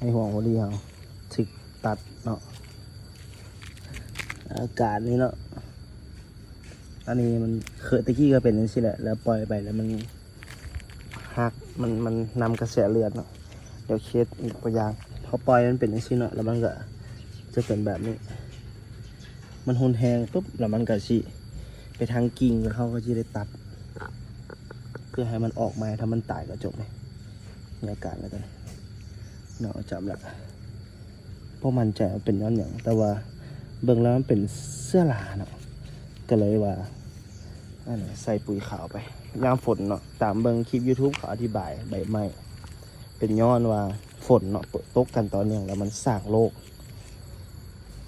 ໃນຫ່ວງພໍດີເຮົາຖືກຕັດເນາະ ອາການນີ້ເນາະ ອັນນີ້ມັນເຄີຍ ແຕ່ກີ້ກໍເປັນຈັ່ງຊີ້ແຫຼະ ແລ້ວປ່ອຍໄປແລ້ວມັນຫັກ ມັນ ມັນນຳກະແສເລືອດເນາະ ດຽວເຄສອີກຕົວຢ່າງ ເຮົາປ່ອຍມັນເປັນຈັ່ງຊີ້ເນາະ ແລ້ວມັນກໍຈະເປັນແບບນີ້ ມັນຮຸນແຮງປຸບ ແລ້ວມັນກໍຊິໄປທາງກິ່ງ ແລ້ວເຮົາກໍຊິໄດ້ຕັດ ເພື່ອໃຫ້ມັນອອກໃໝ່ ຖ້າມັນຕາຍກໍຈົບເດ້ ມີອາການແລ້ວຕອນນີ້ເນາະ ຈຳແລ້ວ ບໍ່ໝັ້ນໃຈວ່າເປັນຍ້ອນຫຍັງ ແຕ່ວ່າເບິ່ງແລ້ວມັນເປັນເຊື້ອລາເນາະ ກໍເລີຍວ່າ ອັນນັ້ນ ໃສ່ປຸ໋ຍຂາວໄປ ຍາມຝົນເນາະ ຕາມເບິ່ງຄລິບ YouTube ເຂົາອະທິບາຍໃບໄມ້ ເປັນຍ້ອນວ່າຝົນເນາະ ຕົກກັນຕໍ່ເນື່ອງ ແລ້ວມັນສ້າງໂລກ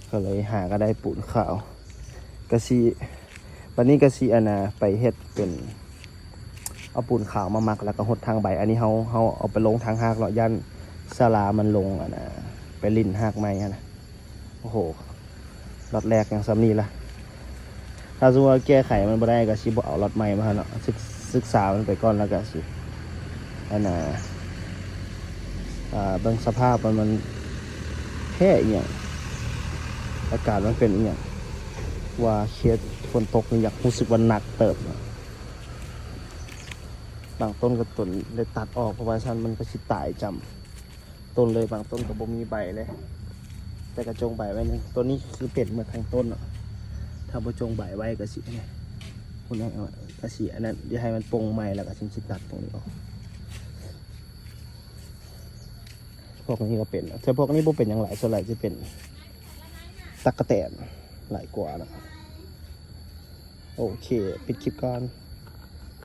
ກໍເລີຍຫາກໍໄດ້ປູນຂາວ ກະຊິ ບັດນີ້ກະຊິ ອັນນ່າ ໄປເຮັດເປັນ ເອົາປູນຂາວມາໝັກ ແລ້ວກໍຫົດທາງໃບ ອັນນີ້ເຮົາ ເຮົາເອົາໄປລົງທາງຮາກເນາະ ຢ້ານສາລາມັນລົງ ອັນນ່າ ໄປຫຼິ້ນຮາກໄມ້ຫັ້ນນະ ໂອ້ໂຫ ລັອດແລກຍັງສ່ຳນີ້ລະ ຖ້າສົມມຸດວ່າແກ້ໄຂມັນບໍ່ໄດ້ ກໍຊິບໍ່ເອົາລັອດໃໝ່ມາເນາະ ສຶກ ສຶກສາມັນໄປກ່ອນ ແລ້ວກໍຊິ ອັນນ່າ ອ່າ ເບິ່ງສະພາບວ່າມັນແພ້ອີ່ຫຍັງ ອາການມັນເປັນອີ່ຫຍັງ ວ່າເຂດຝົນຕົກນີ້ຢາກຮູ້ສຶກວ່າໜັກເຕີບເນາະ ບາງຕົ້ນກໍຕົນໄດ້ຕັດອອກ ເພາະວ່າຊັ້ນມັນກໍຊິຕາຍຈຳ ຕົ້ນເລີຍ ບາງຕົ້ນກໍບໍ່ມີໃບເລີຍ ແຕ່ກໍຈົ່ງໃບໄວ້ໜຶ່ງ ໂຕນີ້ຄືເປັນໝົດທັງຕົ້ນເນາະ ຖ້າບໍ່ຈົ່ງໃບໄວ້ກໍຊິ ພຸ້ນນະ ກໍຊິອັນນັ້ນ ຢ່າໃຫ້ມັນປົງໃໝ່ ແລ້ວກໍຊິ ຊິຕັດຕົງນີ້ອອກ ພວກນີ້ກໍເປັນ ແຕ່ພວກນີ້ບໍ່ເປັນຫຍັງຫຼາຍ ສ່ວນຫຼາຍຈະເປັນຕັກກະແຕນຫຼາຍກວ່າເນາະ ໂອເຄ ປິດຄລິບກ່ອນ.